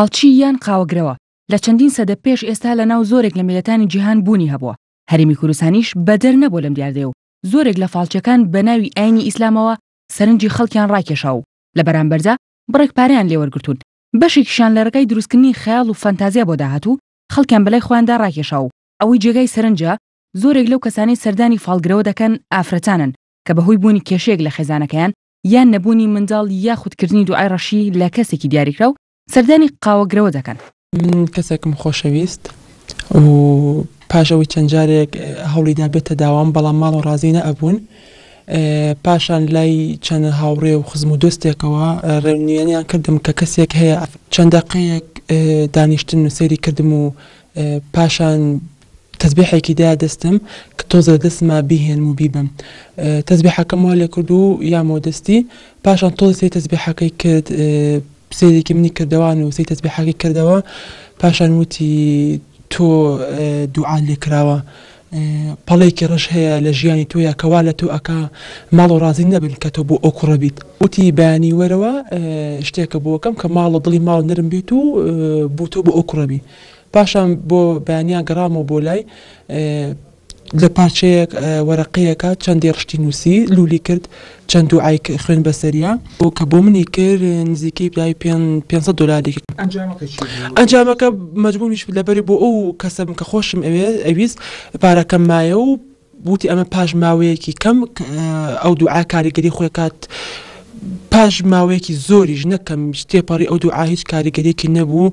فاڵچی یان قاوەگرەوە لە چەندین سەدە پێش ئێستا لە ناو زۆرێک لە میللەتانی جیهان بوونی هەبووە، هەرێمی کوردستانیش بەدەر نەبووە لەم دیاردەیە و زۆرێک لە فاڵچیەکان بە ناوی ئاینی ئیسلامەوە سەرنجی خەڵکیان ڕاکێشا و لە بەرامبەردا بڕێک پارەیان لێ وەرگرتوون، بەشێکیشیان لە ڕێگای دروستکردنی خەیاڵ و فەنتازیا بۆ داهاتوو خەڵکیان بەلای خۆیاندا ڕاکێشا و ئەوەی جێگای سەرنجە زۆرێک لەو کەسانەی سەردانی فاڵگرەوە دەکەن ئافرەتانن کە بەهۆی بوونی کێشەیەک لە خێزانەکەیان یان نەبوونی منداڵ یاخود کردنی دوعای ڕەشی لە کەسێکی دیاریکراو سەردانی قاوەگرەوە دەکەن. من کەسێکم خۆشەویست و پاش ئەوەی چەند جارێک هەوڵیدا بێتە داوام بەڵام ماڵەوە ڕازی نەئەبوون پاشان لای چەند هاوڕێ و خزم و دۆستێکەوە ڕێنوێنیان کردم کە کەسێک هەیە چەند دەقەیەک دانیشتن و سەیری کردم و پاشان تەزبیحێکی دا دەستم کە تۆزێ لە دەستما بیهێنم و بیبەم تەزبیحەکەم وا لێکرد و یامەوە دەستی پاشان تۆزێ سەیری تەزبیحەکەی کرد سەیرێکی منی کردەوان و سەیری تەزبیحەکەی کردەوە پاشان وتی تۆ دوعات لێ کراوە پەڵێکی ڕەش هەیە لە ژیانی تۆیا کە وا لە تۆ ئەکا ماڵەوە ڕازی نەبن کە تۆ بۆ ئەو کوڕە بیت وتی بەیانی وەرەوە شتێکە بۆ ئەکەم کە ماڵە دڵی ماڵ نەرم بێت و بۆ تۆ بۆ ئەو کوڕە بی پاشان بۆ بەیانیان گەڕامەوە بۆ لای لە پارچەیەک وەرەقەیەکە چەند دێڕشتی نووسی لولی کرد چەند دوعای خوێن بەسەریا بۆ کە بۆ منی کرد نزیکەی دای 500 دلاری ئەنجامەکە مەجبوریش لەبەری بۆ ئەو کەسەم کە خۆشم ئەوێ ئەویست پارەکەم مایە و وتی ئەمە پاش ماوەیەکی کەم ئەو دوعا کاریگەری خۆی کات پاش ماوەیەکی زۆریش نەکەم تێپەڕی ئەو دوعا هیچ کاریگەریەکی نەبوو.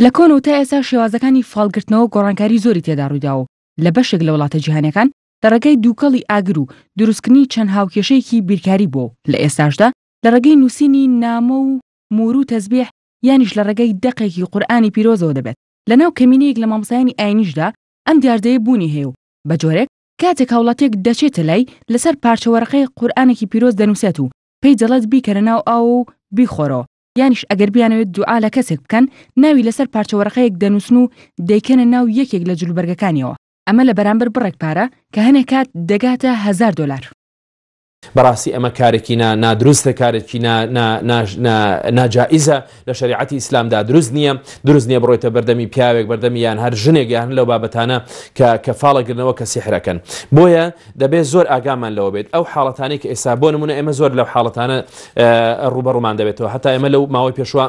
لە کۆنەوە تا ئێستا شێوازەکانی فاڵگرتنەوە گۆڕانکاری زۆری تێدا ڕوویداوە و لە بەشێک لە وڵاتە جیهانیەکان لە ڕێگای دووکەڵی ئاگر و دروستکردنی چەند هاوکێشەیەکی بیرکاری بووە و لە ئێستاشدا لە ڕێگەی نووسینی نامە و مۆر و تەزبیح یانیش لە ڕێگای دەقێکی قورئانی پیرۆزەوە دەبێت. لە ناو کەمینەیەک لە مامۆستایانی ئاینیشدا ئەم دیاردەیە بوونی هەیە و بە جۆرێک کاتێک هاوڵاتیەک دەچێتە لای لەسەر پارچە وەرەقەیەک قورئانێکی پیرۆز دەنووسێت و پێی دەڵێت بیکەرە ناو ئاوە و بیخۆرەوە یانیش ئەگەر بیانەوێت دوعا لە کەسێک بکەن ناوی لەسەر پارچە وەرەقەیەک دەنووسن و دەیکەنە ناو یەکێک لە جلوبەرگەکانیەوە، ئەمە لە بەرامبەر بڕێک پارە کە هەنێ کات دەگاتە 1000 دۆلار. بەڕاستی ئەمە کارێکی نا نادروستە کارێکی نا نا نا نا ناجائیزە لە شەریعەتی ئیسلامدا دروست نییە دروست نییە بڕۆیتە بەردەمی پیاوێک بەردەمی یان هەر ژنێک یان لەو بابەتانە کە کە فاڵەگرنەوە کە سیحرەکەن بۆیە دەبێت زۆر ئاگامان لەوە بێت ئەو حاڵەتانەی کە ئێستا بۆ نمونە ئێمە زۆر لەو حاڵەتانە ڕوبەڕومان دەبێتەوە هەتا ئێمە لەو ماوەی پێشوە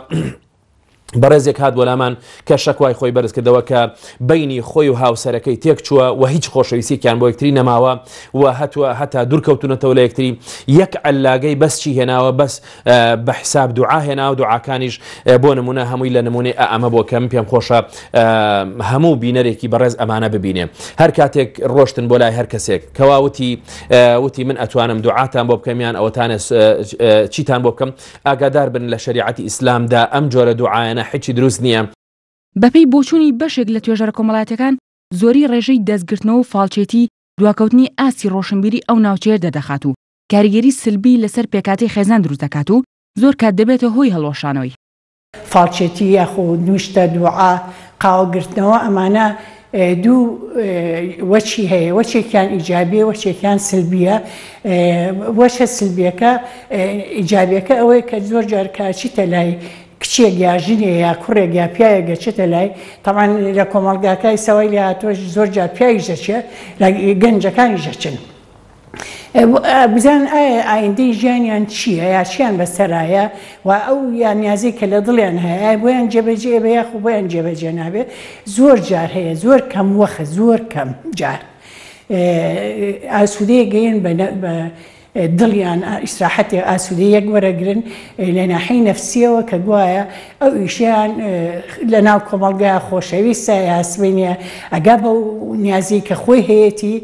بەڕێزێک هات بۆلامان کە شەکوای خۆی بەرز کردەوە کە بینی خۆی و هاوسەرەکەی تێک چووە و هیچ خۆشەویستێکیان بۆ یەکتری نەماوە و هەتوە هەتا دوورکەوتونەتەوە لە یەکتری یەک علاگەی بەس چی هێناوە بەس بە حساب دوعا هێنا و دوعاکانیش بۆ نمونە هەمووی لە نمونەی ئەمە بۆ کەم پێم خۆشە هەموو بینەرێکی بەڕێز ئەمانە ببینێ هەر کاتێک ڕۆشتن بۆ لای هەر کەسێک کەوا وتی وتی من ئەتوانم دوعاتان بۆ بکەم یان ئەوەتانە چیتان بۆ بکەم ئاگادار بن لە شەریعەتی ئیسلامدا ئەم جۆرە دوعایانە حچی دروست نییە. بەپێی بۆچوونی بەشێک لە توێژەرە کۆمەڵایەتیەکان، زۆری ڕێژەی دەستگرتنەوە و فاڵچێتی، دواکەوتنی ئاستی ڕۆشنبیری ئەو ناوچەیە دەردەخات و کاریگەری سلبی لەسەر پێکهاتەی خێزان دروست دەکات و زۆر کات دەبێتە هۆی هەڵوەشانەوەی. فاڵچێتی یاخو نوشتە، دوعا، قاوە گرتنەوە ئەمانە دوو وەچی هەیە وەچێکیان ئیجابیە وەچێکیان سلبیە وەچە سلبیەکە ئیجابیەکە ئەوەیە کە زۆر جار کە ئەچیتە لای کچێک یا ژنێ یا کوڕێک یا پیاوێک ئەچێتە لای تەبعەن لە کۆمەڵگاکە ئیستا وای لێ هاتووە زۆر جار پیاویش دەچێ لە گەنجەکانیش دەچن بزانن ئایا ئایندەی ژیانیان چییە یا چیان بەسەرایە و ئەو یان نیازەی کە لە دڵیان هەیە ئایا بۆیان جێبەجێ بێ یاخو بۆیان جێبەجێ نابێ زۆر جار هەیە زۆر کەم وەخت زۆر کەم جار ئاسوودەیە گەیەن بە دڵیان ئیسراحەتێ ئاسوودەیەک وەرەگرن لە ناحەی نەفسیەوە کە گوایە ئەو ئیشیان لە ناو کۆمەڵگا خۆشەویستە یا سبەینێ ئەگا بەو نیازی کە خۆی هەیەتی.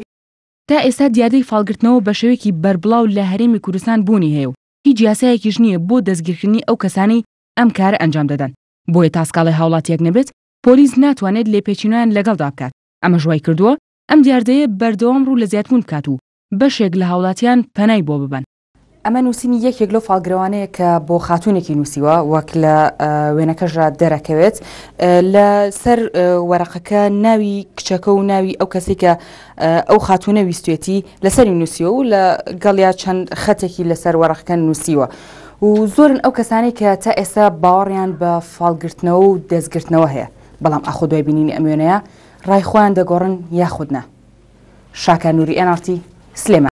تا ئێستا دیاردەی فاڵگرتنەوە بە شێوەیەکی بەربڵاو لە هەرێمی کوردستان بوونی هەیە و هیچ یاسایەکیش نییە بۆ دەستگیرکردنی ئەو کەسانەی ئەم کارە ئەنجام دەدەن، بۆیە تا سکاڵای هاوڵاتییەک نەبێت پۆلیس ناتوانێت لێپێچینەوەیان لەگەڵدا بکات، ئەمەش وایکردووە ئەم دیاردەیە بەردەوام ڕوو لە زیادبوون بکات و بەشێک لە هاوڵاتیان پەنای بۆ ببەن. ئەمە نووسینی یەکێک لەو فاڵگرەوانەیە کە بۆ خاتوونێکی نووسیوە وەک لە وێنەکەشدا دەرەکەوێت لە سەر وەرەقەکە ناوی کچەکە و ناوی ئەو کەسی کە ئەو خاتوونە ویستێتی لەسەری نووسیوە و لە گەڵیا چەند خەتێکی لەسەر وەرەقەکە نووسیوە. و زۆرن ئەو کەسانەی کە تا ئێستا باوەڕیان بە فاڵگرتنەوە و دەستگرتنەوە هەیە، بەڵام ئاخۆ دوای بینینی ئەم وێنەیە ڕای خۆیان دەگۆڕن یاخود نا؟ شاکار نوری ئێن ئاڕ تی، سلێمانی.